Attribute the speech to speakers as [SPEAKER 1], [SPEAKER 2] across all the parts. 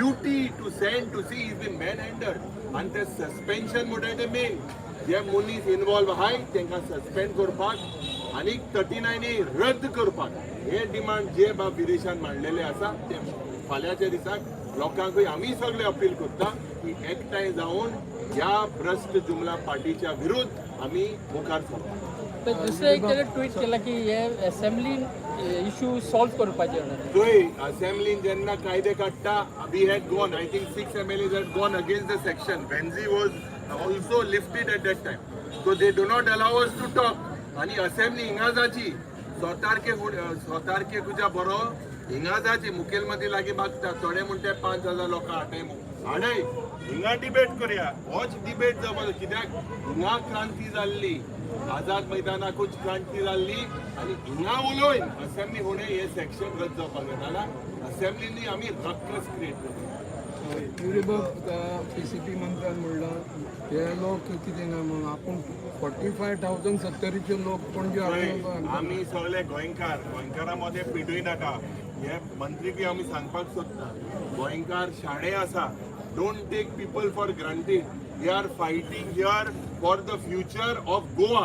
[SPEAKER 1] duty to send to see is been manhandled. आनी ते suspension म्हणटा ते मेन जे मनीस इनवॉल्व आहाय तांकां सस्पेंड करपाक आनी 39 ए रद्द करपाक हे डिमांड जे बाब विदेशान मांडलेले आसा ते फाल्यांच्या दिसाक लोकांकूय आमी सगळे अपील करता की एकठांय जावन ह्या भ्रश्ट जुमला पार्टीच्या विरुद्ध आमी मुखार सरता.
[SPEAKER 2] तर दुसरें एक ताणें ट्वीट केलां की हे असेंब्लीन इशू सॉल्व करपाचे म्हणून.
[SPEAKER 1] थंय असेंब्लीन जेन्ना कायदे काडटा, we had gone, I think six MLAs had gone against the section. Venzy was also lifted at that time, so they do not allow us to talk. आनी असेंब्ली हिंगा जाची 6 तारखे, 6 तारखे तुज्या बरो हिंगा जाची. मुखेलमंत्री लागीं मागता, थोडे म्हणटे 5,000 लोकां हाडय म्हूण, हाडय, हिंगा डिबेट करया. होच डिबेट जावपाचो, कित्याक हिंगा क्रांती जाल्ली, आझाद मैदानाकूच क्रांती जाल्ली आनी हिंगा उलोवन असेंब्ली फुडें हे सेक्शन रद्द जावपाक जाय, नाजाल्यार असेंब्लीनी आमी रक्कस क्रिएट करतले.
[SPEAKER 3] युरीबाब, पीसीपी मंत्र्यान म्हणलां हे लोक कितें ना म्हणून आपूण 45,000 सत्तरीचे लोक पणजे हाडून.
[SPEAKER 1] आमी सगळे गोंयकार, गोंयकारां मदें पेटय नाका. हे मंत्रीकूय आमी सांगपाक सोदता, गोंयकार शाणे आसा. Don't take people for granted. We are fighting here for the future of Goa.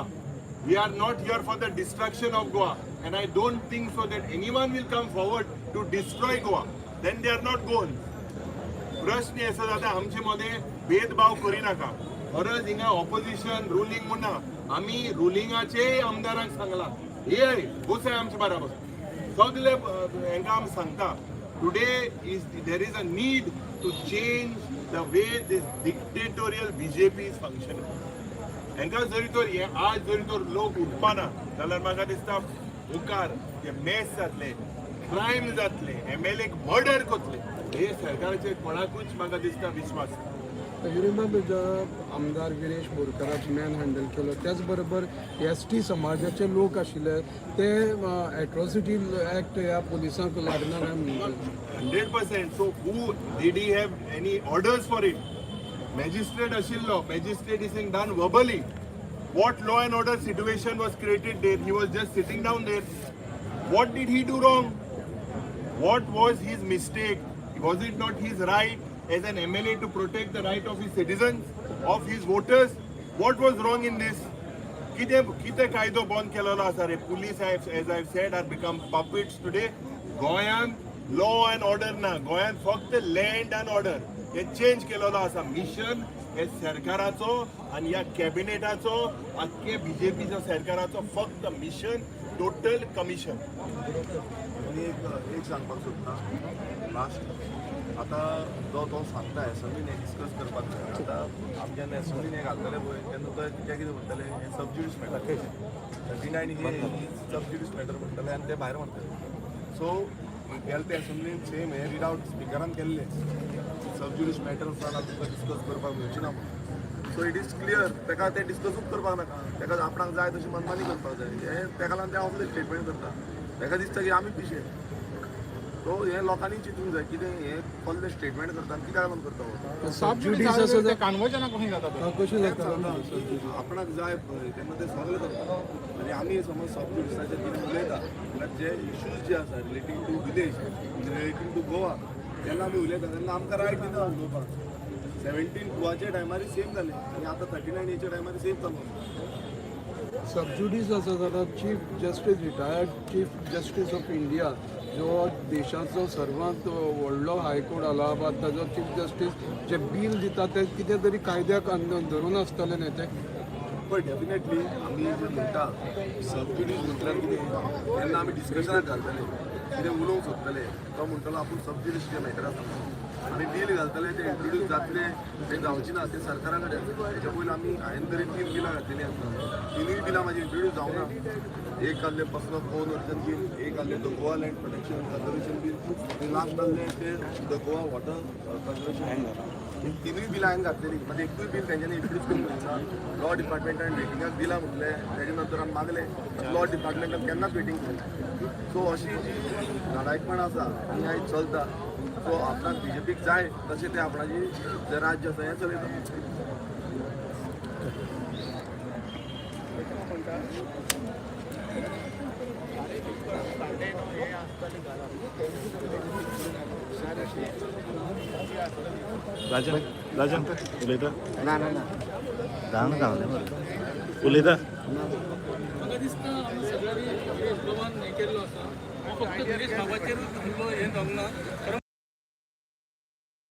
[SPEAKER 1] We are not here for the destruction of Goa, and I don't think so that anyone will come forward to destroy Goa. Then they are not Goan. प्रश्न असो जाता, आमचे मदें भेदभाव करिनाका. खरंच हिंगा opposition ruling म्हूण ना, आमी रुलिंगाचे आमदारांक सांगलां, हे बसय आमचे बराबर. सगळे हेंकां आमी सांगता, today is there is a need to change the way this dictatorial BJP is functioning. हेंकां जरी तर हे आज जरी तर लोक उठपाना जाल्यार म्हाका दिसता मुखार ते मेस जातले, क्रायम जातले, एमएलए मर्डर करतले. हे सरकाराचेर कोणाकूच म्हाका दिसता विश्वास ना.
[SPEAKER 3] युरीबाब, जो आमदार विरेश बोरकाराक मॅन हँडल केलो, त्याच बरोबर एसटी समाजाचे लोक आशिल्ले ते एट्रॉसिटी एक्ट ह्या पुलिसांक लागना काय म्हणून.
[SPEAKER 1] 100%. So who did he have any orders for it? Magistrate आशिल्लो, magistrate is saying done verbally. What law and order situation was created there? He was just sitting down there. What did he do wrong? What was his mistake? Was it not his right as an MLA to protect the right of his citizens, of his voters? What was wrong in this? कितें कितें कायदो बंद केलेलो आसा रे? Police, as I said, are become puppets today. गोंयांत law and order ना, गोंयांत फक्त लँड अँड ऑर्डर हे चेंज केलेलो आसा. मिशन हे सरकाराचो आनी ह्या कॅबिनेटाचो, आख्खे बीजेपीच्या सरकाराचो फक्त मिशन टोटल कमिशन.
[SPEAKER 4] आनी एक एक सांगपाक सोदता लास्ट. आतां जो तो सांगता एसेंब्लीन हें डिस्कस करपाक जाय. आतां आमी जेन्ना एसेंब्लीन हें घालतले पळय, तेन्ना तो ते कितें म्हणटले, हें सब ज्युडीस मॅटर, 39 हे सब ज्युडीस मॅटर म्हणटले आनी ते भायर मारतले. सो गेले ते एसेंब्लीन सेम हें रीड आवट स्पिकरान केल्लें, सब ज्युडीस मॅटर आसा, तुमकां डिस्कस करपाक मेळची ना म्हणून. सो it is clear, ताका तें डिस्कसूच करपाक नाका. ताका आपणाक जाय तशी मनमानी करपाक जाय. हें ताका लागून ते असले स्टेटमेंट करता. ताका दिसता की आमी पिशे. सो हें लोकांनी चिंतूंक जाय, कितें हें कसलें स्टेटमेंट करता आनी कित्याक लागून करता हो.
[SPEAKER 3] सबज्युडीस आसा जाल्यार
[SPEAKER 5] कानवजना कशें जाता तर?
[SPEAKER 3] कशें जाता?
[SPEAKER 4] आपणाक जाय पळय तेन्ना ते सगळे करता. आनी आमी समज सब ज्युडिसाचेर कितें उलयता जाल्यार जे इश्यूज जे आसा relating to village, relating to Goa, जेन्ना आमी उलयता तेन्ना आमकां रायट दिना उलोवपाक. 17 टूवाच्या टायमार सेम जालें आनी आतां 39 एच्या टायमार सेम चालू आसा.
[SPEAKER 3] सबज्युडीस आसा जाल्यार Chief Justice, retired Chief Justice of India, जो देशाचो सर्वात व्हडलो हायकोर्ट अलाहाबाद, ताजो चीफ जस्टीस जे बील दिता ते कितें तरी कायद्याक धरून आसतलें न्ही तें?
[SPEAKER 4] पळय, डेफिनेटली आमी जे म्हणटा सब ज्युडीस म्हटल्यार कितें, तेन्ना आमी डिस्कशनाक घालतले, कितें उलोवंक सोदतले, तो म्हणटलो आपूण सब ज्युडीस जे मॅटर आसा म्हणून. आमी बील घालतले, ते इंट्रोड्यूस जातले, ते जावची ना ते सरकारा कडेन. तेच्या पयलीं आमी हांवें तरी तीन बिलां घातलेलीं आसा. तिनूय बिलां म्हाजी इंट्रोड्यूस जावना. एक आहलें person of own origin bill, एक आहलें the Goa Land Protection Conservation Bill आनी लास्ट आहलें तें the Goa water conservation bill. तिनूय बिलां हांवें घातलेलीं, मात एकूय बील तेंच्यांनी इंट्रोड्यूस करूंक ना. लॉ डिपार्टमेंटान वेटिंगाक दिलां म्हटलें, तेजे नंतर आमी मागलें, लॉ डिपार्टमेंटान केन्नाच वेटींग केलें. सो अशी जी नालायकपणां आसा आनी आयज चलता. सो आपणाक बीजेपीक जाय तशें ते आपणाची जें राज्य आसा हें चलयता.
[SPEAKER 5] राजन, राजन उलयता.
[SPEAKER 6] ना ना ना, धांक धांवले मरे.
[SPEAKER 5] उलयता.
[SPEAKER 2] म्हाका दिसता आमी सगळ्यांनी गिरीश बाबान हें केल्लो आसा. हो फक्त गिरीश बाबाचेरूच हल्लो हें जावंक ना, कारण